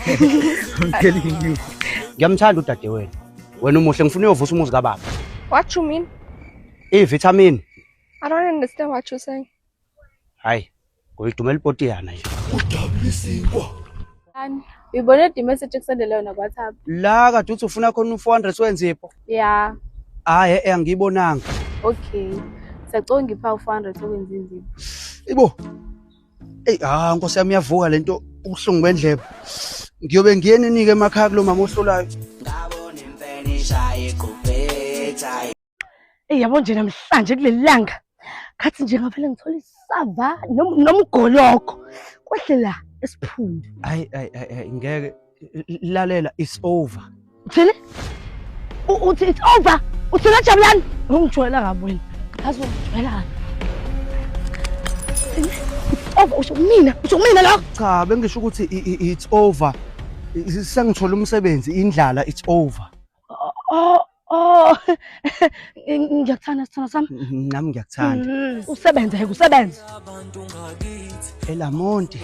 I'm telling you. Ngiyamthanda udadewenu. Wena umuhle ngifuna uyovusa umuzi kababa. What you mean? I-vitamin. I don't understand what you're saying. Hayi, ngoyidumela ipotiyana nje. Uyibone the message ekusendele yona ku-WhatsApp? La kade uthi ufuna khona u-400 wenzipho. Yeah. Hayi, eh angiyibonanga. Okay. Siyacela ungipha u-400 okwenza inzipho. Ibo. Ey, ah Nkosi yami iyavuka lento ubuhlungu bendlebe. Ngiyobe ngiye ninike emakhaya kulo mama ohlolayo. Eyi yabo nje namhlanje kuleli langa khathi nje ngavele ngithola isava nomgoloko kwehle la esiphundu. Hayi hayi hayi ngeke lalela it's over. Uthini? Uthi it's over. Uthini Jabulani? Ungijwayela kabi wena. Yazi ungijwayela kabi. It's over usho kumina, usho kumina lokho. Cha bengisho ukuthi it's over. Sengithola umsebenzi indlala it's over. Oh, oh. Ngiyakuthanda sithando sami. Nami ngiyakuthanda. Usebenze, usebenze. Elamonti.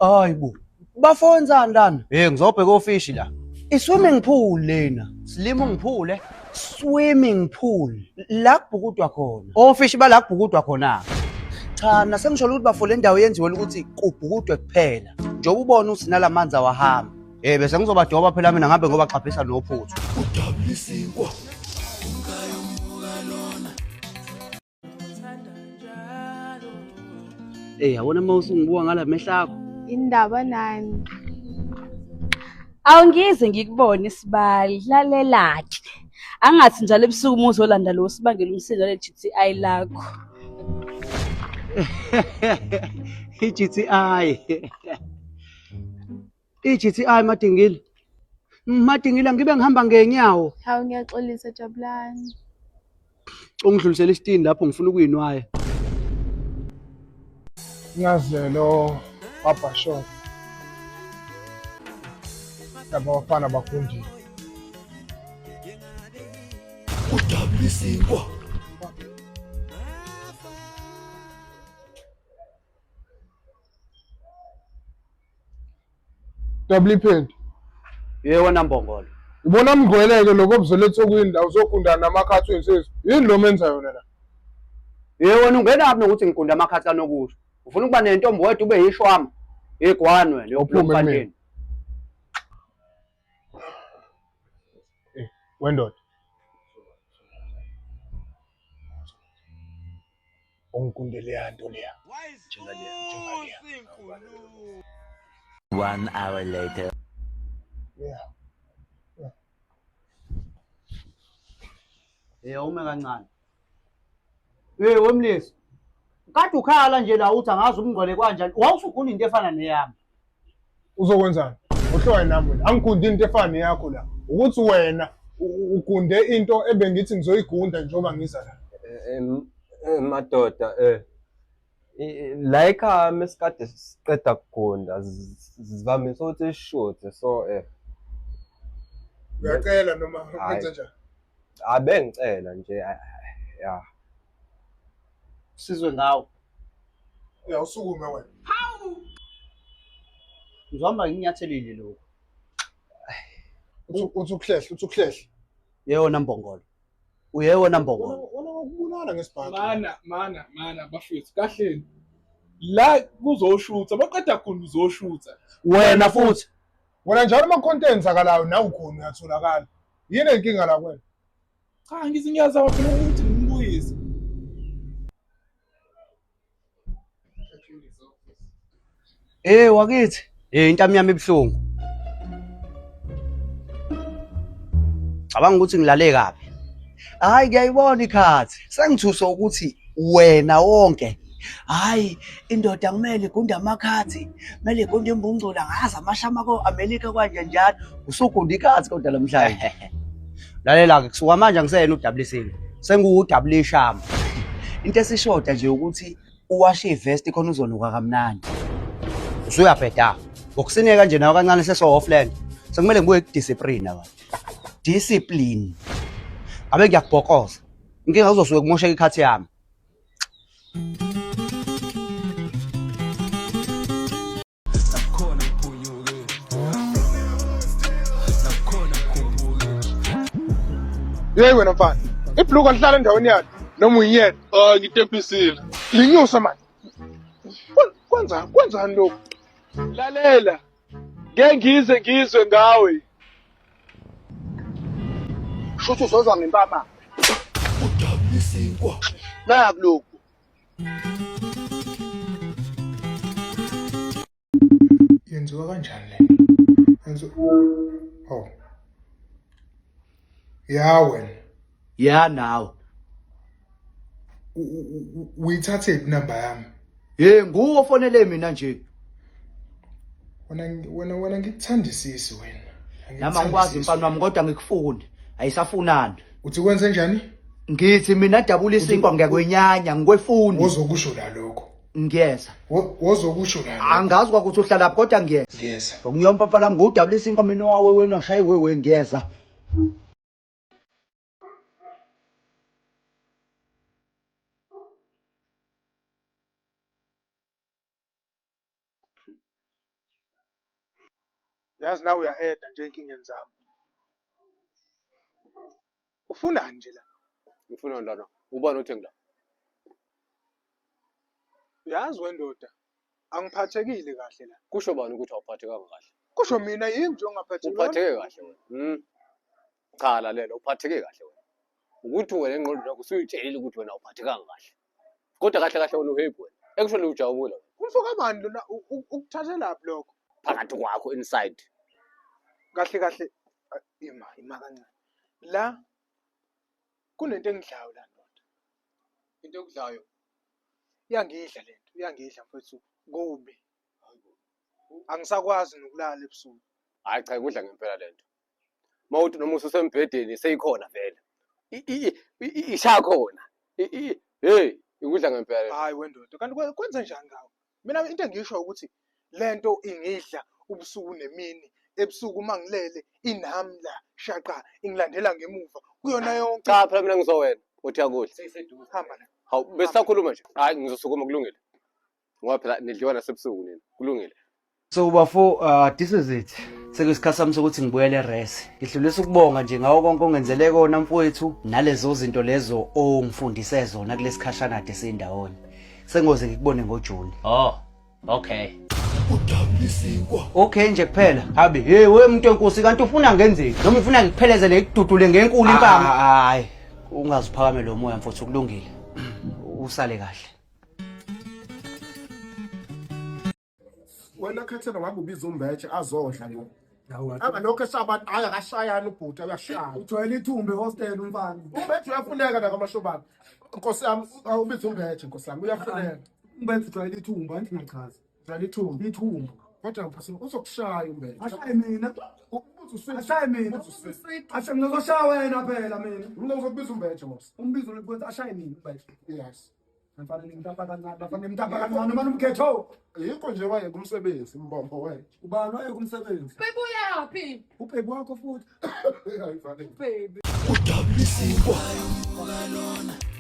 Hayi bo. Bafowenzani lana? Hey ngizobheka ofishi la. I-swimming pool lena. Slimming pool eh. Swimming pool. La kubhukudwa khona. Ofishi bala kubhukudwa khona. Cha nasengisholo ukuthi bafole indawo yenziwe ukuthi kubhukudwe kuphela. Njengoba ubona ukuthi nalamanzi awahamba. Eh bese ngizobadoba phela mina ngabe ngoba xhaphisa nophuthu. Eh yabona uma usungibuka ngala mehlo akho. Indaba nani? Awungize ngikubone sibali, lalela-ke. Angathi njalo ebusuku uma uzolanda lo sibangela umsindo le GTI lakho. I-GTI. I-GTI Madingile. Madingile ngibe ngihamba ngenyawo. Hawu ngiyaxolisa Jabulani. Ungidlulisela isitini lapho ngifuna ukuyinwaya. Incazelo Babhashop. Laba bafana bagundile. Double paint. Yebo Nambongolo. Ubona mngweleke lokho obuzele eThekwini la uzogunda namakhathi wensizwa. Yini lo menza yona la? Yebo wena ungenaphi nokuthi ngigunda amakhathi kanokusho. Ufuna ukuba nentombi wedwa ube yishwama. Igwani wena Uphume yoBloemfontein. Eh, wendoda. Ongigunde leya nto leya. Njengaleya, njengaleya. 1 hour later. Yeah. Eh ume kancane. Hey wemlisi. Kade ukhala nje la uthi angazi umngcwele kanjani. Wawusugunda into efana neyami. Uzokwenzani? Uhloye nami wena. Angigundi into efana neyakho la. Ukuthi wena ugunde into ebengithi ngizoyigunda njengoba ngiza la. Madoda la ekhaya mesikade siqeda kugunda sivamise ukuthi sishuthe so Uyacela noma Hhayi. wenze njani? Abengicela nje ya. Sizwe ngawo. Ya usukume wena. Ngizohamba nginyathelile lokho. Uthi ukuhlehla, uthi ukuhlehla. Yebo Nambongolo. Uyebo Nambongolo. Wona ngokubulala ngesibhaxu. Mana mana mana bafethu kahleni. La kuzoshutha baqeda khona uzoshutha. Wena futhi. Wena njalo uma khonto eyenzakalayo nawe ukhona uyatholakala. Yini inkinga la kwena? Cha ngithi ngiyazama phela ukuthi ngimbuyise. Eh wakithi. Eh intami yami ibhlungu. Cabanga ukuthi ngilale kabi. Hayi ngiyayibona ikhathi. Sengithuswa ukuthi wena wonke. Hayi indoda kumele igunde amakhathi, kumele igunde imbungcula ngazi amashama ko America kwanje njalo. Usugunda ikhathi kodwa namhlanje. Lalela ke kusuka manje angiseyena uWC. Senguwu shama. Into esishoda nje ukuthi uwashe ivest khona uzonuka kamnandi. Usuyabheda. Ngokusineka nje nawe kancane seso offland. Sekumele ngibuye ku-discipline abantu. Discipline. Ngabe ngiyakubhokoza. Inkinga kuzosuke kumosheka ikhathi yami. Yeyi wena mfana, ibhuluku alihlala endaweni yalo noma uyinyela. Ah, ngitebhisile. Linyusa manje. Kwenza kwenzani lokhu? Lalela. Ngeke ngize ngizwe ngawe. Shuthi uzozwa ngempama. Udabula isinkwa. Naku lokhu. Yenziwa kanjani le? Yenziwa Oh. Ya wena. Ya nawe. Uyithathephi inamba yami? Hey nguwe ofonele mina nje. Wena wena wena ngikuthandisisi wena. Nami angikwazi mfana wami kodwa ngikufuni. Ayisafunani. Uthi kwenze njani? Ngithi mina dabula isinkwa ngiyakwenyanya ngikwefuni. Wozokusho la lokho. Ngiyeza. Wozokusho la. Angazi kwakuthi uhlala lapho kodwa ngiyeza. Ngiyeza. Ngiyompa mfana wami ngudabula isinkwa mina wawe wena shayi wewe ngiyeza. Yazi nawe uya-eda nje ey'nkingeni zami. Ufunani nje la? Ngifuna lana. Ubani othe ngila? Uyazi wendoda, angiphathekile kahle la. Kusho bani ukuthi awuphathekanga kahle? Kusho mina yimi nje ongaphathekile. Uphatheke kahle wena. Cha lalela, uphatheke kahle wena. Ukuthi wena engqondweni yakho usuyitshelile ukuthi wena awuphathekanga kahle. Kodwa kahle kahle wena uhappy wena. Actually ujabule wena. Umfo kabani lona ukuthathelaphi lokho? Phakathi kwakho inside. Kahle kahle ima ima kancane. La kunento engidlayo la ndoda. Into ekudlayo. Iyangidla lento, iyangidla mfethu kubi. Angisakwazi nokulala ebusuku. Hayi cha ikudla ngempela lento. Mawuthi noma ususembhedeni seyikhona vele. Ishaya khona. Hey, ikudla ngempela. Hayi wendoda, kanti kwenze njani ngawe? Mina into engisho ukuthi lento ingidla ubusuku nemini, ebusuku uma ngilele inami la shaqa ingilandela ngemuva kuyona yonke. Cha phela mina ngizowena uthi akudla. Hamba la. Hawu besisakhuluma nje. Hayi ngizosukuma kulungile. Ngoba phela nidliwa nasebusuku nina. Kulungile. So bafo this is it. Sekuyisikhathi sami sokuthi ngibuyele res. Ngidlulisa ukubonga nje ngawo konke ongenzele kona mfowethu nalezo zinto lezo ongifundise zona kulesikhashana kade sindawonye. Sengoze ngikubone ngoJune. Oh, okay. Udabula isinkwa. Okay nje kuphela. Habi, hey we muntu wenkosi kanti ufuna ngenzeni? Noma ufuna ngikuphelezele ngikududule ngenkulu impama? Hayi, ungaziphakame lo moya mfowethu kulungile. Usale kahle. Wena khethela wakubiza umbetshe azodla lo. Angalokho esaba hayi akashayani ubhuti uyashaya. Ujwayele ithumbe hostel umfana. Umbetshe uyafuneka la kamashobane. Nkosi yami awubiza umbetshe nkosi yami uyafuneka. Umbetshe ujwayele ithumba angithi ngiyachaza. Ujwayele ithumba. Ithumba. Kodwa nkosi uzokushaya umbetshe. Ashaye mina. Ashaye mina. Ashaye mina uzoshaya wena phela mina. Mina ngizokubiza umbetshe mos. Umbizo lokwenza ashaye mina umbetshe. Yes. Mfana nimtapa kancane, bafana nimtapa kancane manje umkhetho. Yikho nje wayeka umsebenzi mbombo wena. Ubani wayeka umsebenzi? Baby uyaphi? Ubhebi wakho futhi. Hayi mfana. Baby. Udabula isinkwa.